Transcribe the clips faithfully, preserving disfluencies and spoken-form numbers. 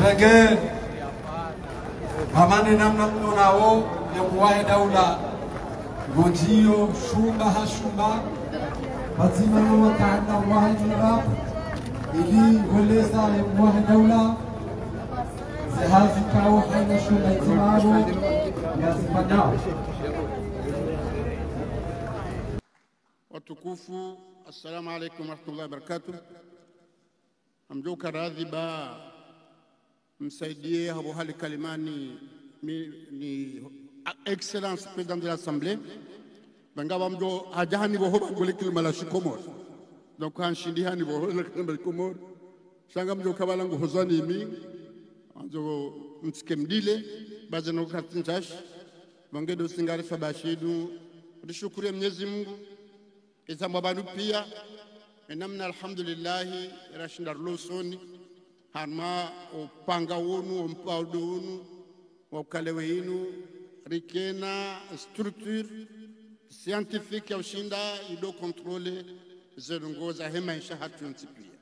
Renge, hamani namna mnonao, ye mkuu wahe daula, ngodjiyo, shumba ha shumba, pvadzima no watanda wahe nirap, ili ngoleza ye mkuu wahe daula, ze hazi kao haina shumba idzima abo, yazifanyao. Watukufu, assalamu alaikum warahmatullahi wabarakatuh. Ngamdjo uka radhi ba msaidiye hapvo hali kalimani mi, ni Excellence Président de l'Assemblée. Ba ngapvo mdjo hadja hanipvoho ba ngole kalima la shikomori. Donc hanshindi hanipvoho le kalima la shikomori. Sha ngamdjo uka bala nguhozani imi. Ngamdjo mtsike mdile, ba ze no kartintsashi. Ba nge ndo singari sabashinu. Rishukuriye Mwenyezi Mungu. Izambwa pvanu piya, ye namna alhamdulillahi, rashinda rilo usoni, harumwa upanga wunu, umpaudo wunu, wa ukalewe inu, rikena structure scientifique ya ushinda ido contrôler ze ndrongoo zahe maesha hatru yontsi piya.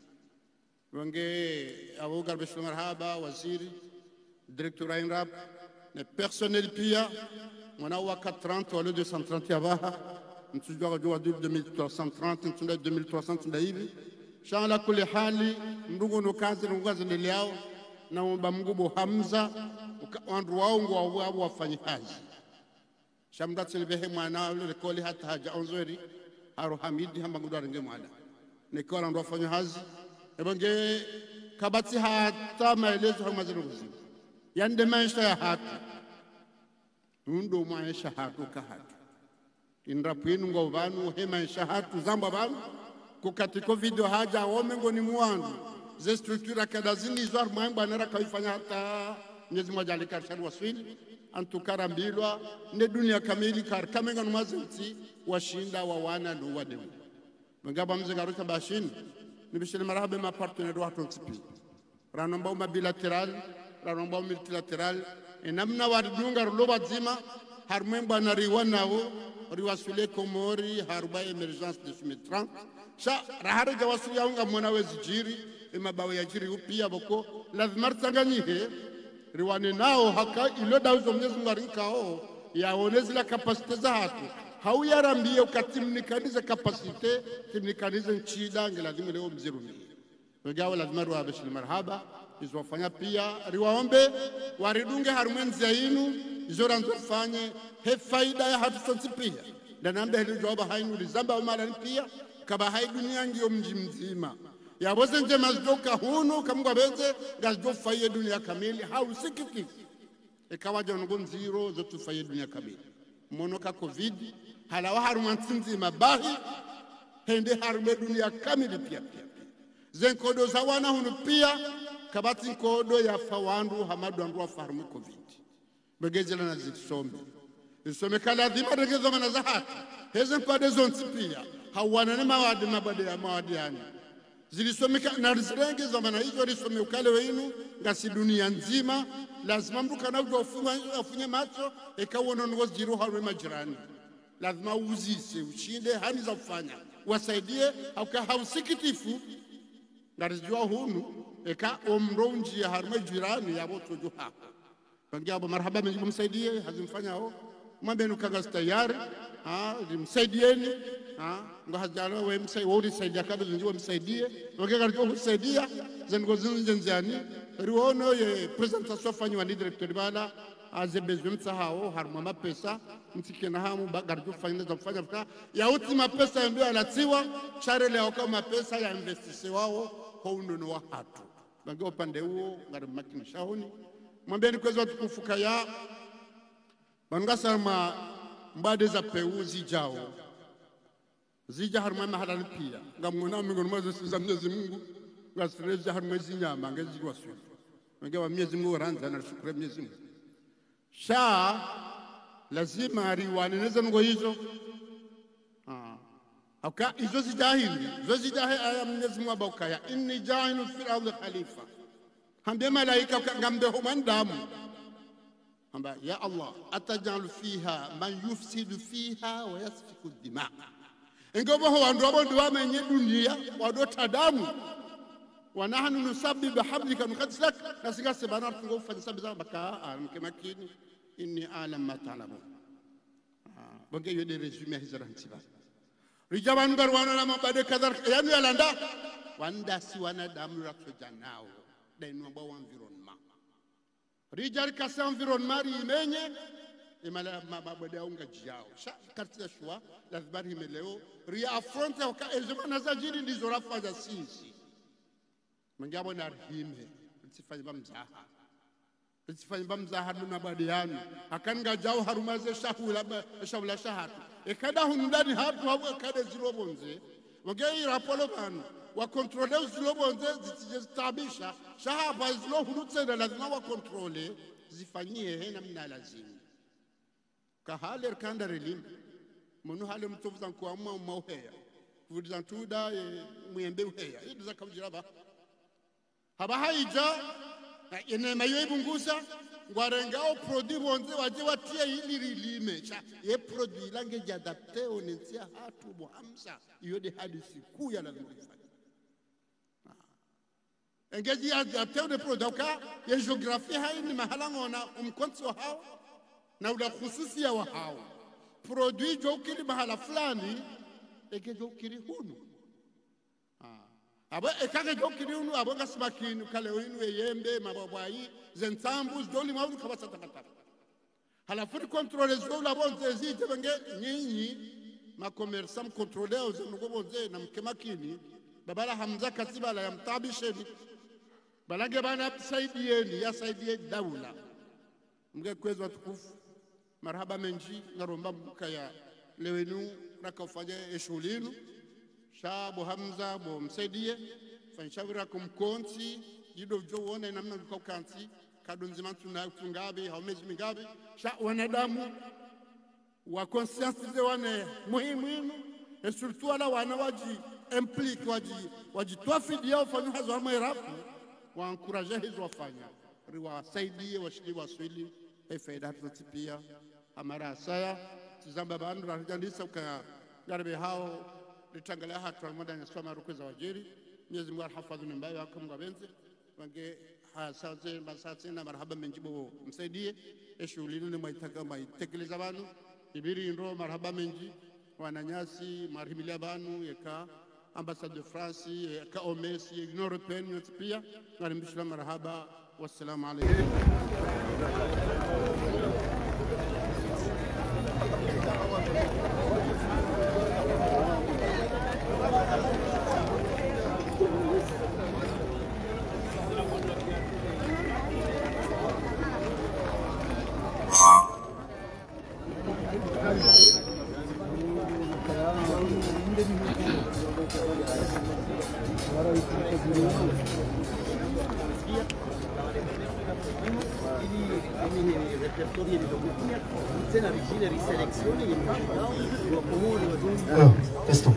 Wenge, apvo ngari pveshelo marahaba, waziri, directeur wa INRAP, ne personnel piya, mwana waka trente, walo deux cent trente ya pvaha, ntsudjuwa wadjo wa deux mille trois cent trente, ntsunda deux mille trois cents, ntsunda hivi. Sha ala kulli hali, mdru ngo no kazi, no kazi ndeleyao, na umba Mungu bo Hamza, uka, wandru wao ngwao wafanye hazi. Sha mdru atsi nipvehe mwana wa likoli hata hadja onze heures, haro hamidi hamba ngudjo arenge mwana. Neka wala ndo wafanya hazi. Eba nge kapvatsi hata maelezo hama zinu kuzini. Yanu nde maesha yahatru. Unu ndo maesha yahatru ka hatru. INRAP inu ngo pvanu, he maesha yahatru zambwa pvanu. Kukati covid hadja, wo mengoni mwa wandru. Ze structure kada zinu izo harumwa mbwana raka ifanya hata Mwenyezi Mungu ajali karishari waswili. Antu karambilwa, ne dunia kamili kari, kamenga no mazintsi, washinda, wawana, no wadeu. Mengapvo mze ngarutsa bashinu, nipveshele marahaba ma partenaires wahatru wontsi piya. Ranombao ma bilatéral, ranombao multilatéral, ye namna waridunga rilo pvadzima, harumwa mbwana riwanao, riwaswili Komori, harumwa émergence de sumitra. Sha, raha redja waswili yao ngamwona wezidjiri, ye mabawe yadjiri upiya pvoko, lazima ritsanganyihe, riwane nao haka ilo dau zo Mwenyezi Mungu arinkao, yaone zila capacité zahatru. Hau yarambiye uka tsimnikanize capacité, tsimnikanize ntsida, nge lazimu leo mzirumiye. Wenge apvo lazima riwapveshele marahaba, izo wafanya piya, riwaombe, waridunge harumwa ndziya inu, izo randzo rifanye, he faida yahatru sontsi piya. Ndanambe heli djwaba hainu lizamba umalani piya, kaba hai dunia ngiyo mdji mdzima. Yapvo ze ndjema zidjoka hunu, ka Mungu apvendze, ngazidjo fayi ye dunia kamili, ha usikitifu. Eka wadja ndrongoo ndziro zo tsu fayi ye dunia kamili. Mwono ka covid, halawa harumwa ntsi ndzima bahi, hende harumwa ye dunia kamili piya, piya, piya. Ze nkodo za wana hunu piya, kapvatsi nkodo yafa wandru, hama ndo wandru wafa harumwa covid. Mengezela na zirisome. Zirisome ka lazima renge dhwamana zahatru. Heze nkodo zontsi piya. Hawana ne mawade, mabade ya mawade yani. Zirisome ka, na rizirenge dhwamana izo risome ukalewe inu, ngasi dunia ndzima, lazima mdru kana udjo ufunga, ufunye matso, eka wono ndrongoo zidjiri harumwa majirani. Lazima uzise, ushinde, hani za ufanya. Wasaidiye, hauka ha usikitifu, ngaridjuwa hunu, eka omdru undjiya harumwa jirani, yapvo tsodjo hako. Wenge apvo marahaba mendji bo msaidiye, hazi mfanyao. Mwambeni uka ngasi tayari, ha, rimsaidiyeni, ha, ngo hadjalo we msai-, wo urisaidiya kabe zindji we msaidiye. Wenge ngaridjo husaidiya, ze ndrongoo zindji ndziani. Riwono ye présentation yafanyiwa ni directeur bala, ha ze besoin mtsahao, harumwa mapesa, mtsikena hamu, ba ngaridjo fanya za ufanya pvuka. Ya utsi mapesa yendo yalatsiwa, sha relewa uka mapesa ya investisiwao, ho unono wahatru. Wenge upande uwo, ngari makinisha honi. Mwambeni kwezi watukufu kaya, pvanu ngasi harumwa mbwade za pewu zidjao. Zidja harumwa mahalani piya. Ngamwona mengoni mwa ze sifa za Mwenyezi Mungu, ngasi redja harumwa zinyama, ngezidjo waswili. Wenge wa Mwenyezi Mungu randza na rishukuru Mwenyezi Mungu. Sha, lazima riwane ne ze ndrongoo izo. Ah. Hauka izo zidja hindri, izo zidja he aya Mwenyezi Mungu hamba ukaya, إني جاعل في الأرض خليفة. Hambiye malaika uka ngambeho mwanadamu. Hamba, يا الله، أتجعل فيها من يفسد فيها ويسفك الدماء. Enge pvo ho wandru wapvo ndo wamenye dunia, wado ta damu. ونحن نسبح بحمدك ونقدس لك. Nasi ngasi pvanu ritsungo ufanya sabbaha za baka, ah, mke makini. إني أعلم ما تعلمون. Ah, pvo nge iyo nde résumé ya hizara ntsi pvanu. Ridja pvanu ngariwono na mabade kadhalika. Yanu yalanda. Wandru si wanadamu ratsoja nao. Nda inu wambao environnement. Ridja rikase environnement rimenye, emala ma-, mabade yao ngayidjao. Sha, kartsi ya shuwa, lazima rihime leo, ri affronter uka ezimana zadjiri ndizo rafanya sisi. Mengapvo narihime, ritsifanye mba mzaha. Ritsifanye mba mzaha no mabade yanu. Haka ngayidjao harumwa ze shahula ba-, shahula shahatru. Eka nda hunu ndani hatru hau eka nde zilo pvondze. Pvo nge i rapport pvanu, wa contrôler zilo pvondze, zitsidje zitaabisha, sha hapvo zilo hunu tsena lazima wa contrôler, zifanyihe he namna lazimu. Ka hale rikanda relima. Munu hale mtsovu za nkuwa mwa, mwa uheya. Pvuli za ntuda, e, mwembe uheya. Izo zaka udjira pva. Hapvaha idja, na, ye neema yo ipvunguza, ngwarengao produit pvondze wadje watriye ili rilime. Sha, ye produit ila ngedjo adapté o ne ntsi yahatru bo Hamza. Iyo nde hadisi kuu ya lazima rifanye. Ah. Engedjo adapté o ne produit uka, ye géographie hayi ni mahala ngona umkontsi wahao, na ula khususiya wahao. Produit djo ukiri mahala fulani, engedjo ukiri hunu. Ah. Apvo eka ngedjo ukiri hunu, apvo ngasi makini, uka leo inu ye yembe, mabwabwayi, ze ntsambu, zidjo limwa hunu kapvatsi takataka. Halafu ri contrôler zo ula pvondze zidje pvo nge nyinyi, ma commerçant mcontrôler o ze ndrongoo pvondze na mke makini, ba pvala Hamza katsi pvala ya mtaabisheni. Pvala nge pvanu ya msaidiyeni, ya saidiye daula. Mnge kwezi watukufu, marahaba mendji, ngaromba mkaya leo inu raka ufanya e shughuli inu. Sha bo Hamza, bo Msaidiye, fanyisha pvira ko mkontsi, djido djo wona inamna luka ukantsi, kado ndzima ntsuna, ntsu ngapvi, hau mezi mingapvi, sha wanadamu, wa conscientiser wana muhimu inu, et surtout wala wana wadji impliquer, wadji, wadjitwafidia ufanya hazi wa mwe rafu, wa encourager hizo wafanya. Riwasaidiye, washili waswili, he faida hatru zontsi pia, amara asaya, tsizamba pvanu, raridjandisa uka ngaripve hao, ritrangalia hatru, almoda nyaswama rukwe za wadjiri, Mwenyezi Mungu arihafadhwi ne mbayo yako Mungu apvendze, pvo nge hasatse, mbasatse na marahaba mendji bo Msaidiye, e shughuli inu ni mwaitaka mwaitekeleza pvanu, ipviri indro marahaba mendji, wananyasi, mwarihimilia pvanu, yeka ambassade de France, yeka O M S, ye Union Européenne, yontsi pia, ngarimbishilao marahaba, wassalamu alaikum. Alors, question.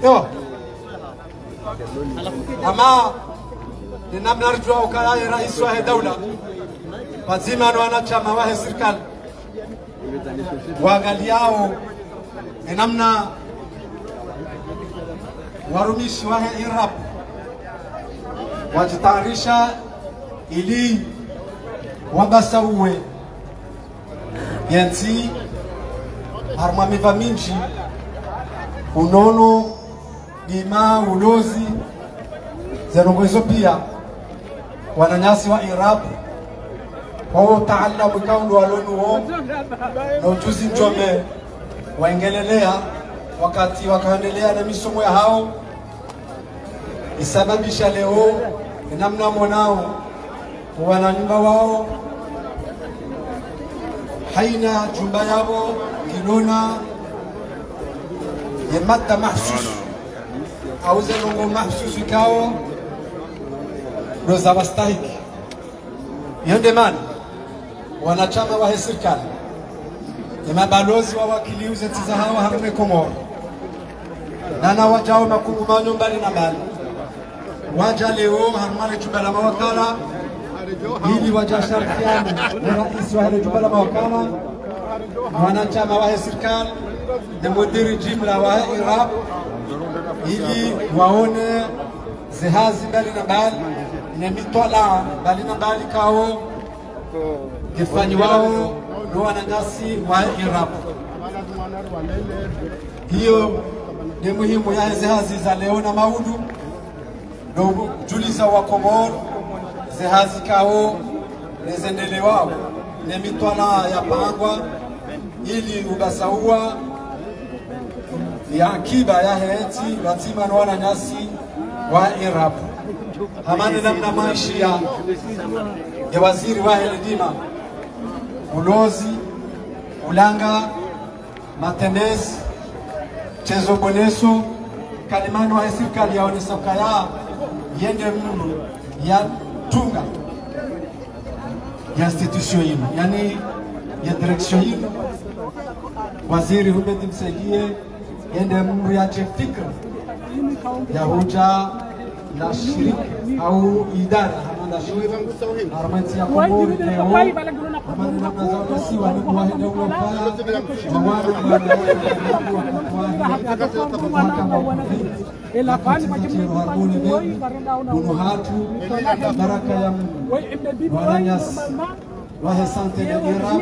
Yo. Ama, ni namna ridjuwa ukaya ye raisi wahe daula, pvadzima no wanashama wahe sirikali, wangaliao ni namna warumishi wahe IRAP wadjitayarisha ili wabasauwe yentsi harumwa miva mindji, unono, dima, ulozi, ze ndrongoo izo pia, wananyasi wa IRAP, wo utaalamu ikao ndo walo nuwo, no ujuzi ndjema, waendelea, wakati wakaendelea na misomo yahao, isababisha leo, namna mwonao, wana nyumba wao, haina jumba yapvo, ngilona, ye madda mahsusu. Hau ze ndrongoo mahususu ikao ndo zawastahiki. Iyo nde mana wanashama wahe sirikali, ye mabalozi wawakiliao ze ntsi zahao harumwa ye Komori, na wana wajao makungumanyo mbali na mbali, waja leo harumwa le jumba la mawakala, ili waja sharikiane ne raisi wahe le jumba la mawakala, wanashama wahe sirikali, ne mudiri jimla wahe IRAP, ili waone ze hazi mbali na mbali, ne mitwalaa mbali na mbali ikao ngifanyiwao no wananyasi wahe IRAP. Iyo nde muhimu yahe ze hazi za leo na maudu, ndo ujuliza wa Komori ze hazi ikao ne zendelewao, ne mitwalaa yapangwa, ili ubasauwa ye akiba yahe ntsi pvadzima no wananyasi wa IRAP. Hama ne namna mwaishiya ye waziri wahe ledima, ulozi, ulanga, matendesi, tezo boneso, kalimani wahe sirikali yaonesa ukaya ye nde mndru yatunga ye institution yinu, yaani ye direction yinu. Waziri Houmed Msaidié, ye nde mndru yaje fikira ya huja na shirika au idara hama nda shirika harumwa ye ntsi ya Komori leo, hama ne namna zaonesiwa ne muwahe daula ukaya, mawana mwana wakati wahe, wakati wahe, wakati wahe, wakati wahe, hunu hatru, baraka ya Mungu, wananyasi wahe santé de IRAP,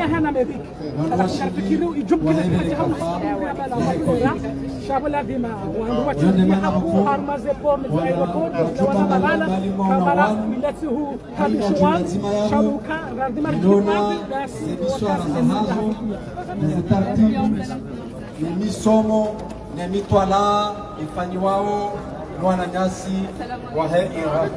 wanu washili wahe le kafa yahe Covid. Iyo nde mana hukuu wana majumba mbali mbali mwa wanu, haina jumba ndzima yanu, iliona ze biswara zahazo, ne ze taratibu, ne misomo, ne mitwalaa ifanyiwao no wananyasi wahe IRAP.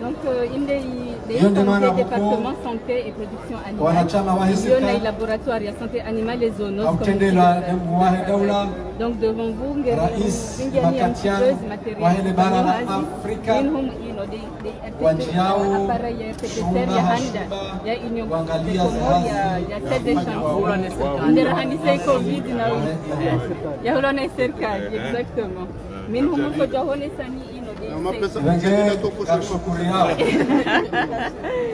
Donc, euh, inde i-, de, iyo nde mana hukuu département santé et production animale, wanashama wahe sirikali, iliona i laboratoire ya santé animale et zoonose, comme hautendelwa ne muwahe daula, donc, devant vous, ngeri, rais, zingiani ya makatiano mchezo, matériel wahe le bara la Afrika, minhum ino de, de R T P, wanjiyao appareil ya R T P C R shumba ya ha handa, shumba, ya Union wangaliya ze Comores, ya, hazi ya tête de chantier. Ndera handisa i Covid na ya hula na sirikali, exactement. Minhum ngodjo honesani ino de. Wenge, ngamshukuriya.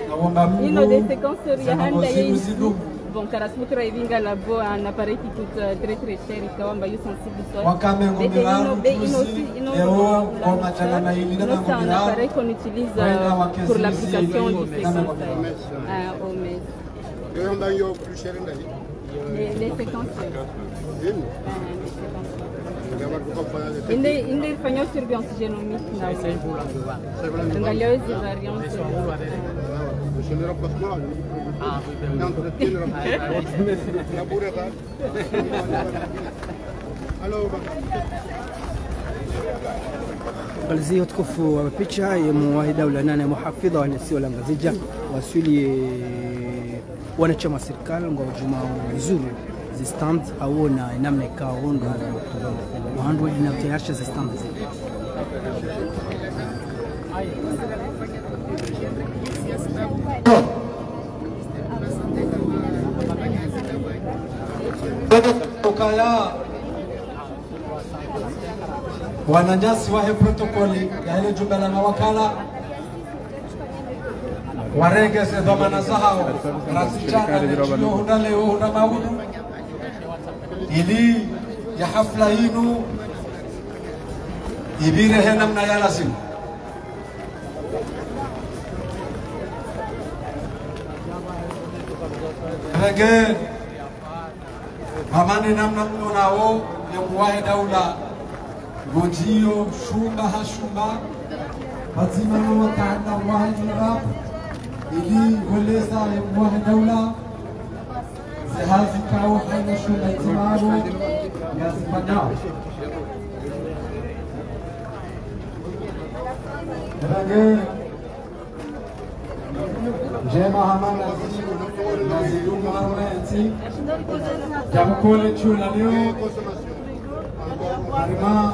Naomba Mungu, ino de séquenceur ya handa ye inu. Bon, karasubutu ra ivinga labo, un appareil qui coûte, euh, très, très cher, ikao amba yo sensible soit. Wakamengo miraru juzi, leo kwa madjana mayili na mengo miraru. C'est un appareil qu'on utilise, euh, pour l'application du séquenceur. Ah, oh, mais. Yo amba yo plus cher ndahi. Les, les séquenceurs. Inde, inde ifanya surveillance génomique na. Angalia hizi variants. Angalizi watukufu wa picha, ye muwahe daula nane muhafidha wa nisiwa la Ngazidja, waswili, eh, wanashama sirikali ngwadjo zuru ze stand, hawona namna ikao ndo wahandru wali na utayarisha ze stand. Ukaya wananyasi wahe protokoli yahe le jumba la mawakala, warenge ze dhwamana zahao, rasichana ne djio hundra leo hundra maudu, ili ye hafla yinu ipvire he namna ya lazimu. Renge, hama ne namna mnonao, ye muwahe daula, ngodjio shumba ha shumba, pvadzima no wataalamu wahe IRAP, ili weleza ye muwahe daula, ze hazi ikao haina shumba itimaro yazifanyao. Renge, ndjema hama nazi, nazi dungu harumwa ye ntsi. Djamukole shula leo. Harumwa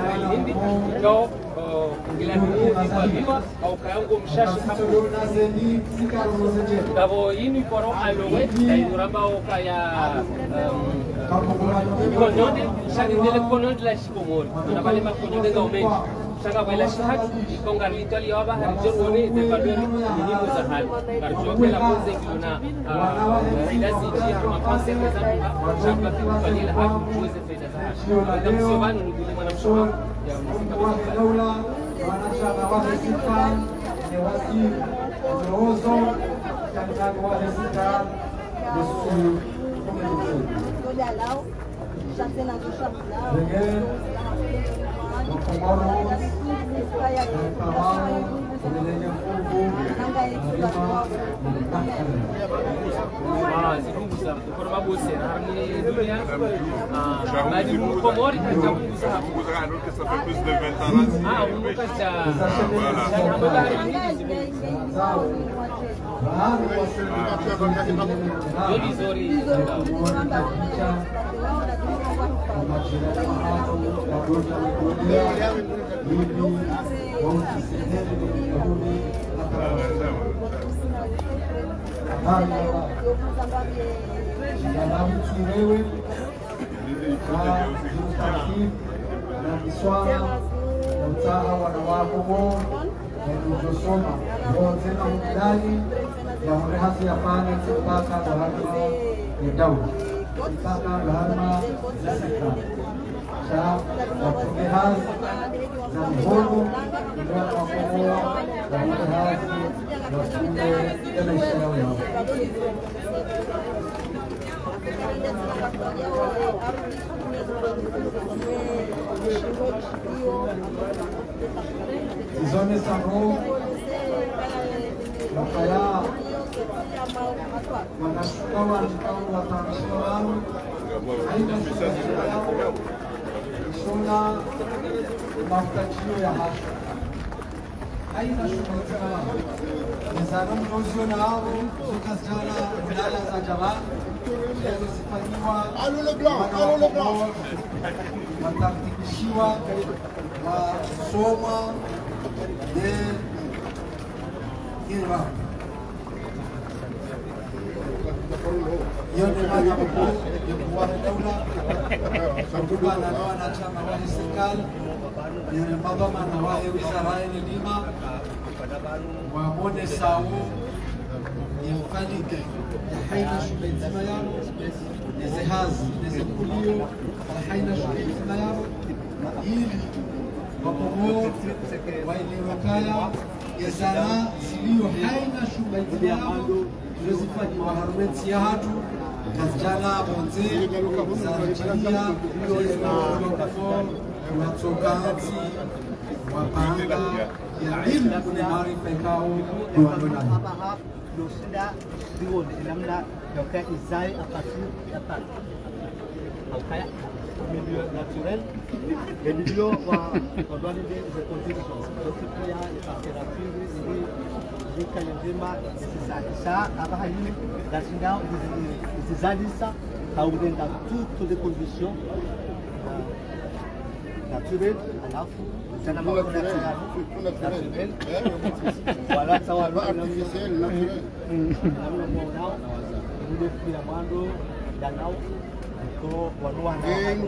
Mali Hindi, ikao, eh, ngila mihuu zipvaliwa, au kaya ngo mshashi haku. Ngapvo yinu iporo alowe, na inu ramba ukaya, em, kononde, sha nindele kononde la shikomori. Kuna pvale makononde ngao mendji. Sha ngapvo ila shihaki, ikao ngaritwaliya wapva hari djorone, ze valeur muhimu za hali. Ngaridjuwa ukaya la poze ngiyo na, ah, faida zindji, harumwa concert za dunga, sha ngapvo ila haki, uweze faida za hali. Ndo mshe pvanu, ndugu mwanamshe wangu, ya msika. Ah, zilungu za, kwa sababu sera, ah, bali Mkomori, Ça fait plus de vingt ans là. Ah, on nous cache. Voilà. Daula. Mpaka gharama za seka. Sha wafunge hazi za mhono, ndio wakomoa, wafunge hazi, wafunge ya maisha yao yao. Zizone sabo, wakaya, wanashuka wanikao watamshiwa wao, haina shuka yao, ishona mafuta chiyo ya hashu. Haina shuka yao. Nizana mdozi yo na abo, zuka zidjana, ulaya za djama, leo zifanyiwa, Allô le blanc, allô le blanc. Watartibishiwa, wasoma, ne, ira. Iyo nde maana mkuu, mkuu wa daula, mkuu wa na wanachama wa serikali, iyo nde madhwamana wa wizara ya elimu, wamonesao ye mfanyike ya haina shughuli ndzima yao, neze hazi, neze kulio, ya haina shughuli ndzima yao, ili wakomori waelewe kaya, ye zana zilio haina shughuli ndzima yao, zilo zifanyiwa harumwa entsi yahatru, kazidjana pvondze, zaridjilia, zile wakomori, watsoka ntsi, wapanga, ya ilmu ne maarifa ikao, ni wandru nayo. Lo shinda, liwone, namna, ya ukaya izae, à partir, ya partir. Ukaya, milieu naturel, le milieu wa, wa doit les conditions. Donc, il faut ya, les températures, les, les climats, et c'est ça. Et ça, à part lui, la shinda, les, les, ça, ça, on est dans toutes les conditions, euh, naturelles, à la fois. Naturel. Naturel. Voilà, ça va. Artificiel, naturel. Namna mwaonao, ile pia mwando, yanao, iko wanu wana. Inu,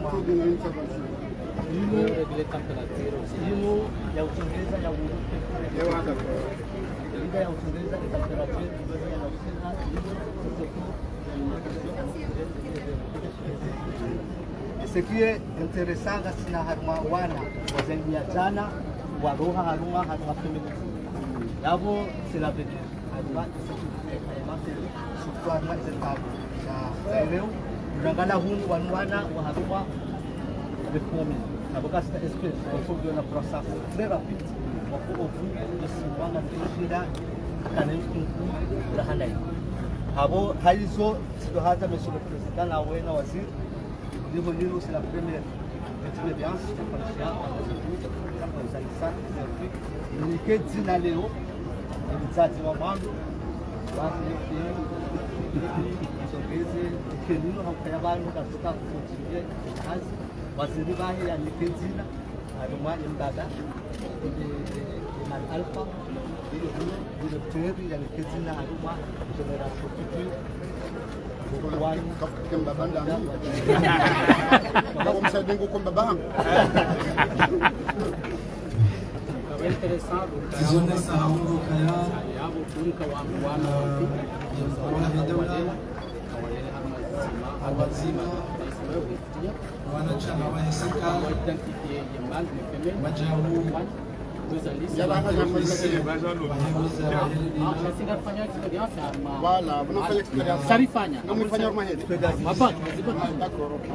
inu ya utengeneza ya u-, inu ya utengeneza temperature, Ce qui est intéressant, ngasina harumwa wana, wa zaidi ya djana, waroha harumwa, harumwa famille. Yabo, c'est l'avenir. Harumwa, c'est tout. Surtout harumwa, c'est pas. Na, leo, mrangala hunu, wanu wana, wa harumwa, le premier. Abo kasi na espérance, il faut que la croissance très rapide. Wako au bout de six mois, na shida, kana yukungu, la hanayi. Abo, hayizo, c'est de hasard, monsieur le président, na wena waziri. Au niveau lilo, c'est la première expérience ya kufanyisha, ya kufanyisha, ya kufanyisha. Nike dzina leo, mzazi wa mwanzo, wa mzee, msongeze, kenino, haukaya bani, katoka kufuatilia kazi, waziri bahi ya nike dzina, harumwa ye mbaba, ye, ye, ye Mal Alpha, ye, ye, ye, ye, ye, ye, harumwa, génération future. Kwa msaidingu kwa mbaba hangu. Zizone sahungu kaya, ya mkuu wa daula, wazima, wanachama wa serikali, wadjau, Voilà, mnafanya expérience. Mnafanya harumwa heli. D'accord, ok.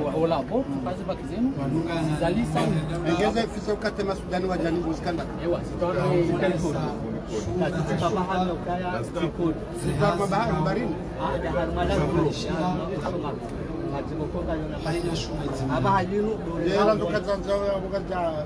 Engeze fise ukate masudani wa jani mbuzi kanda. Sitwa mabahari, baharini. Yela ndo kazanza ya bukaza.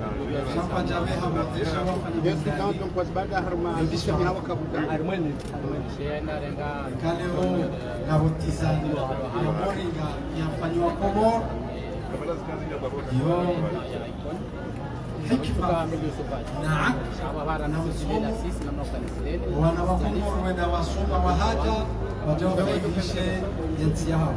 Shamba djawe hama, shamba fanya biashara. Yo biso mna wakabuta. Kaleo, na botizani, na moringa, ya fanywa Komoro. Yo. Hikima. Na, na msomo. Wana wa Komoro wenda wasoma wahaja, wadjo faidishe yentsi yawo.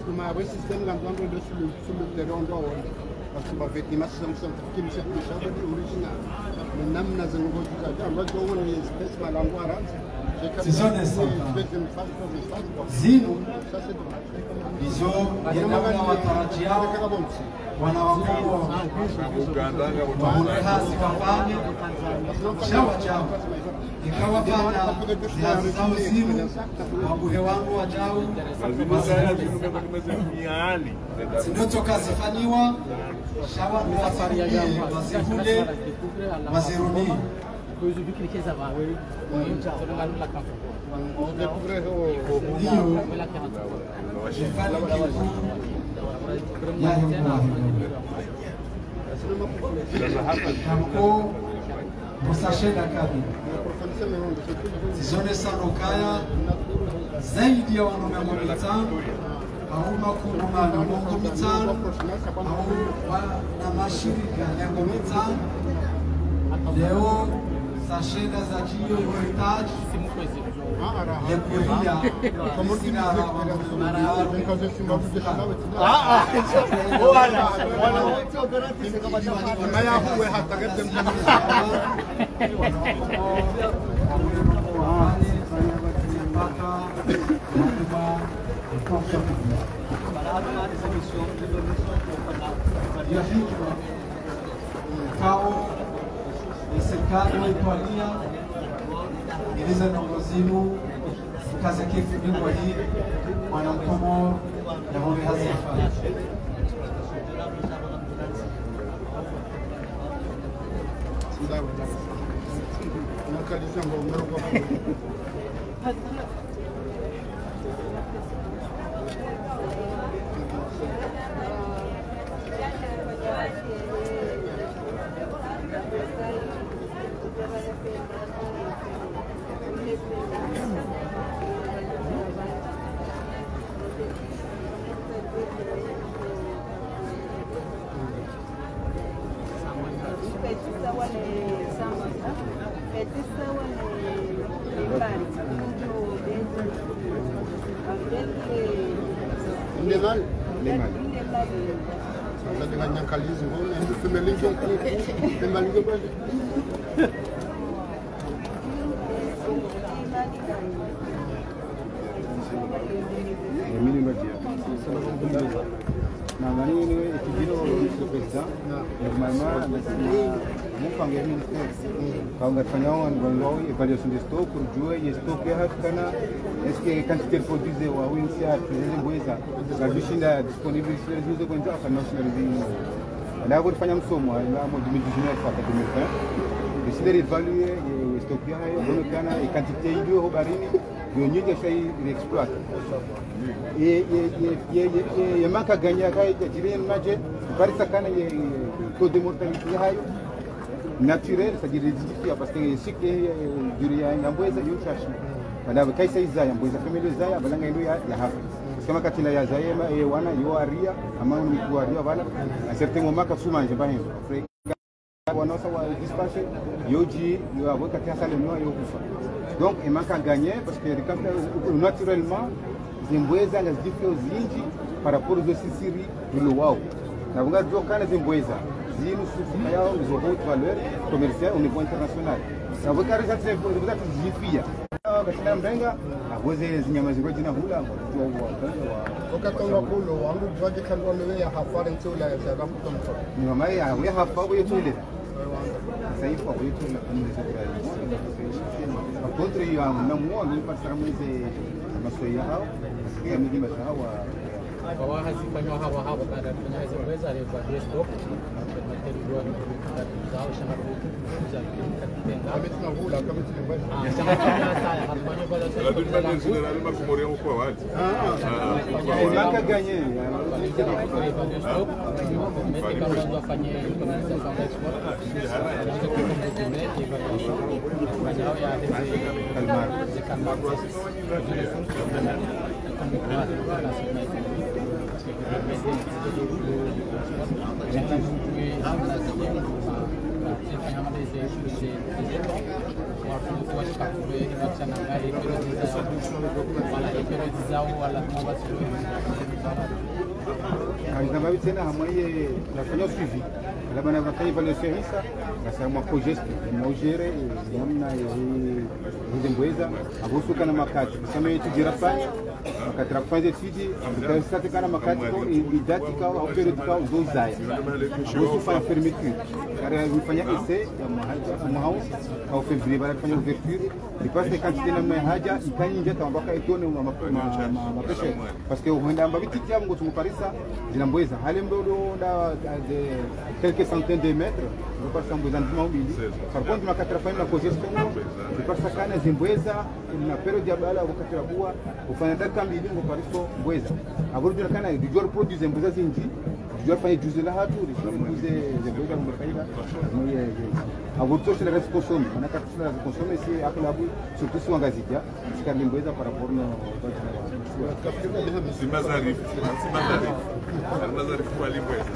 Kuma we système nga ndwango ndo sulu, sulu terondo wonde. Parce que ba vêtements sont, sont, qui me sont plus original. Mais namna zango za, za, za, za, espèce malangwara. C'est ça, c'est ça. Zinu, izo, yenda mna watarajia, wana wa Komoro, wahundre hazi wafanye, shawa shawa. Eka wafanya hazi zawo zinu, wabuhe wangu wajau, wazirudi. Zinu tsoka zifanyiwa, shawa wazihundre, wazirudi. Iyo, ifani kikuu ya hemwa hemwa. Kamko, mbusa shenda kabi. Zizonesa no ukaya, zaidi ya wanu mengo mitsanu, au makungu manu mengo mitsanu, au wana mashirika mengo mitsanu. Leo, za shenda za kiyo yo hitaji, le kuria, sina raha, Kao, e serikali waitwalia, ili ze ndrongoo zinu, zikaze kifu bingwa hii, mwana Mkomoro, yahundre hazi yafanye. Mimi ni Madia. Na mani ni étudiant, Monsieur le Président. Normalement, mon pangé ministère. Quand on a fait une évaluation des stocks, pour jouer, les stocks, est-ce que quantité de produits, ouais, oui, c'est à les bois, ça. La machine est disponible, c'est les autres, comme ça, enfin, non, c'est les. Là, on fait un somme, là, en deux mille dix-neuf à deux mille vingt. Et si les évaluer, les stocks, il y a, bon, le canal, et quantité, il y a au barini. Yo nyinyi sha i exploit. Ye, ye, ye, ye, ye, ye, ye manque à gagner, ka ye jire madje, parisa kana ye, ye taux de mortalité yahayo naturel, c'est-à-dire réduit, parce que si que, euh, durée ya, ya mbweza, yo chashi. Bala, kaisa iza ya mbweza, femelle iza ya, bala nga ilo ya, ya hafa. Parce que makati la ya zaya, ma, ye wana, yo aria, ama unu mtu aria, bala, à un certain moment, kasuma, nje, ba, Wana wasa wa dispatché, yo dji, yo avo kati ya sale noa, yo kufa. Donc, e manque à gagner, parce que, naturellement, ze mbweza ngazidjifio zindji par rapport zo sisiri dulo wao. Na vunga djo kana ze mbweza, zinu sufuka yao, zo haute valeur commerciale au niveau international. Na vunga reza tse, reza tse zidjifia. Kashina mrenga, avo ze zinyama ziro djina hula, avo djo wa, wa. Oka tonga kulo, wangu djwa djikandwa mewe ya hafari ntsi ula ya zaga kutomko. Ni mama ya, ya hafa, avo yo tule. Sasa hivi kwa kwetu na kumi za kwa. Kwa kontra ya na mwa ni kwa sababu ze masoya hao, ya miji masawa. Kwa hazi fanywa hawa hawa, baada ya kufanya hazi, mweza alikuwa desktop. Alizamba tsena hamwe ye nafanya suivi. Alaba nafanya évaluation isa, ngasi mwa COGESP, mwa ugérer, namna ye, ye, ye mbweza, abusu kana makati. Kusema yetu djira fanya, makati ra kufanya étude, ikasikana makati ko, i-, idate ka, au période ka, uzo uzaya. Abusu fanya fermeture. Kari ufanya essai, ya mwaha, mwaha, au février, bala fanya ouverture. Ni parce que quantité namna haja, ikanyinja tamba ka étonner ma, ma, ma, ma, ma pêcheurs. Parce que hwenda amba bititi ya mngo tumuparisa, zina mbweza. Hale mdo do nda, de quelques centaines de mètres, ngo parisa mbweza ndzima au mbili. Par contre, makati ra fanya na COGESP, ni parisa kana zimbweza, na période ya bala, wakati ra kuwa, ufanya daka mbili, ngo pariso mbweza. Agora djua kana, djua produire mbweza zinji, djua fanya juice la hatru, djua produire mbweza mbweza. Mwe, ye, ye. Agora tu sila reste consommer, mana ka tu sila reste consommer, si akulabu, surtout si wangazidja, si kari mbweza par rapport no, si mazarifu, si mazarifu. Si mazarifu kwa limbweza.